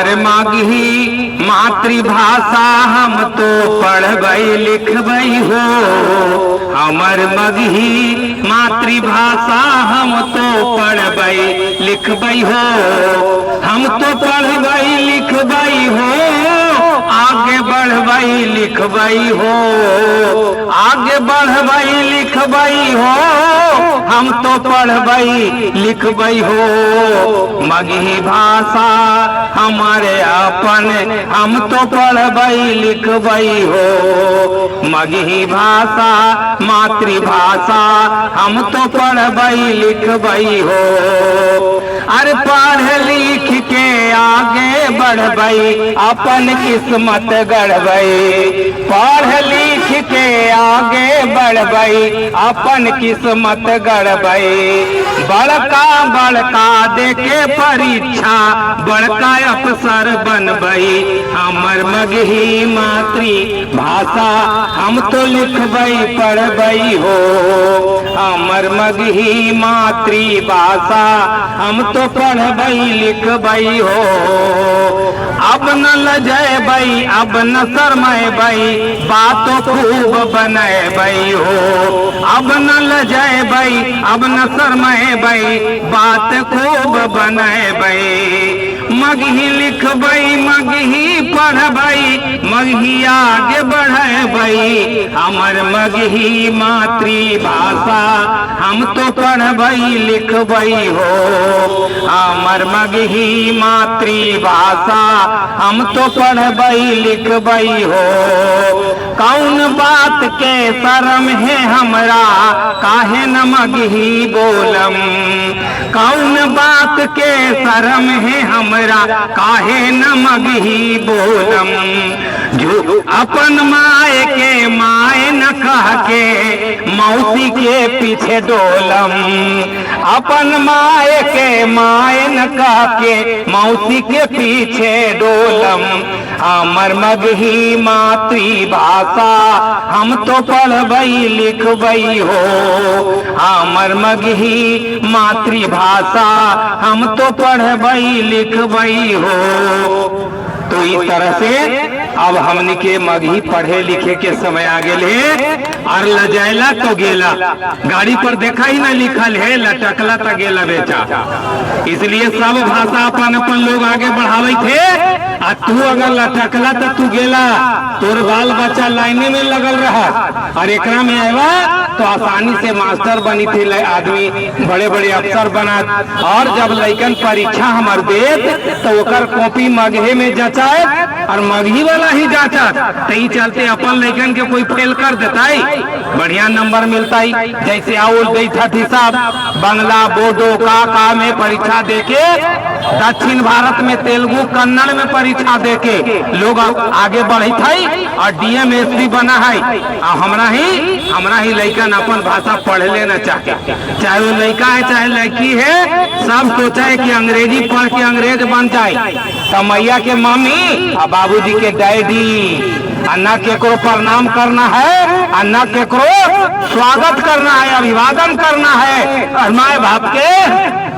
हमर मगही मातृभाषा हम तो पढ़बई लिखबई हो। हमर मगही मातृभाषा हम तो पढ़बई लिखबई हो। हम तो पढ़बई लिखबई हो, आगे बढ़बई लिखबई हो, आगे बढ़बई लिखबई हो, हम तो पढ़बई लिखबई हो। मगही भाषा हमारे अपन, हम तो पढ़बई लिखबई हो। मगही भाषा मातृभाषा हम तो पढ़बई लिखबई हो। अरे पढ़ लिख के आगे बढ़बई, अपन किस्मत गढ़बई। पढ़ लिख के आगे बढ़बई, अपन किस्मत गढ़बई। बड़का बड़का देके परीक्षा, बड़का अफसर बनबई। हमर मगही मातृभाषा हम तो लिखबई पढ़बई हो। हमर मगही मातृभाषा हम तो पढ़बई लिखबई हो। अब न लजबई, अब न शरमैबई, बातो खूब बनैबई हो। अब न लजबई, अब न शरमैबई, बात खूब बनैबई। मगही लिखबई, मगही पढ़बई, मगही आगे बढ़बई। हमर मगही मातृभाषा हम तो पढ़बई लिखबई हो। हमर मगही मातृभाषा हम तो पढ़बई लिखबई हो। कौन बात के शर्म है हमरा, काहे न मगही बोलम। कौन बात के शर्म है हमरा, काहे न मगही बोलम। जो अपन माए के माए न कह के, मौसी के पीछे डोलम। अपन माए के माए न कह के, मौसी के पीछे डोलम। हमर मगही मातृभाषा हम तो पढ़बई लिखबई हो। हमर मगही मातृभाषा हम तो पढ़बई लिखबई हो। तो इस तरह से अब हमनी के मगही पढ़े लिखे के समय आ गेल है। और लजायला तो गेला, गाड़ी पर देखा ही ना लिखल है, लटकला तो गेला बेचा। इसलिए सब भाषा अपन अपन लोग आगे बढ़ावे थे। आ तू अगर लटकला तो तू गेला, तोर बाल बच्चा लाइने में लगल रहा। और एकरा में आवा तो आसानी से मास्टर बनी थे आदमी, बड़े बड़े अफसर बना। और जब लइकन परीक्षा हमार देत तो ओकर कॉपी मगहे में जचाए और मगही वाला ही जाचा। तो ई चलते अपन लइकन के कोई फेल कर देता है, बढ़िया नंबर मिलता है। जैसे आउल दैथा थी साहब, बांग्ला बोडो का में परीक्षा देके, दक्षिण भारत में तेलुगु कन्नड़ में परीक्षा देके लोग आगे बढ़े थे और डीएम एसपी बना है। आ हमरा ही लइकन अपन भाषा पढ़ लेना चाहे, चाहे वो लड़का है चाहे लड़की है, सब सोचा है कि अंग्रेजी पढ़ के अंग्रेज बन जाए। तो मैया के मम्मी और बाबूजी के डैडी, आ न केकरो प्रणाम करना है और न केकरो स्वागत करना है, अभिवादन करना है। और माए बाप के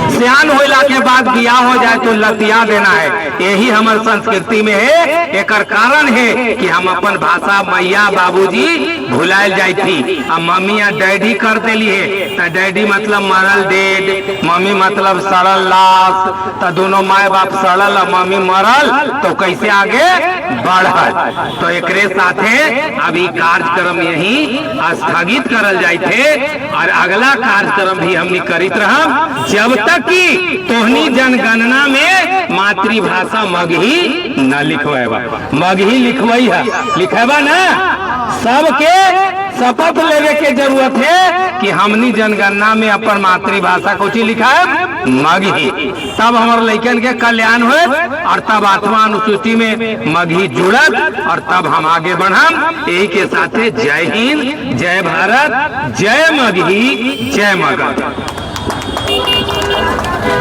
सियान होला के बाद बियाह हो जाए तो लतिया देना है। यही हमार संस्कृति में है। एकर कारण है कि हम अपन भाषा मैया बाबूजी भुलायल जाई थी। आ मम्मी या डैडी कर देली है, तो डैडी मतलब मरल डेड, मम्मी मतलब सड़ल लाश। तो दोनों माए बाप सड़ल और मम्मी मरल, तो कैसे आगे बढ़ल। तो एकरे साथे अभी कार्यक्रम यही स्थगित करल जाए थे और अगला कार्यक्रम भी हमनी करित रहम जब तक कि तोहनी जनगणना में मातृभाषा मगही न लिखवेबा। मगही लिखवई है, लिखेबा ना। सबके शपथ लेवे के जरूरत है कि हमनी जनगणना में अपन मातृभाषा को लिखा है मगही, तब हमार लइकन के कल्याण हो और तब आठवां अनुसूची में मगही जुड़त और तब हम आगे बढ़म। यही के साथे जय हिंद, जय भारत, जय मगही, जय मगध।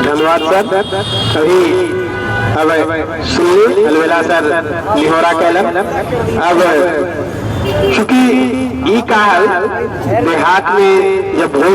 धन्यवाद सर। अभी अब सुनिए अलवेला सर निहोरा कैलन। अब चूंकि ई काल देहात में जब भोज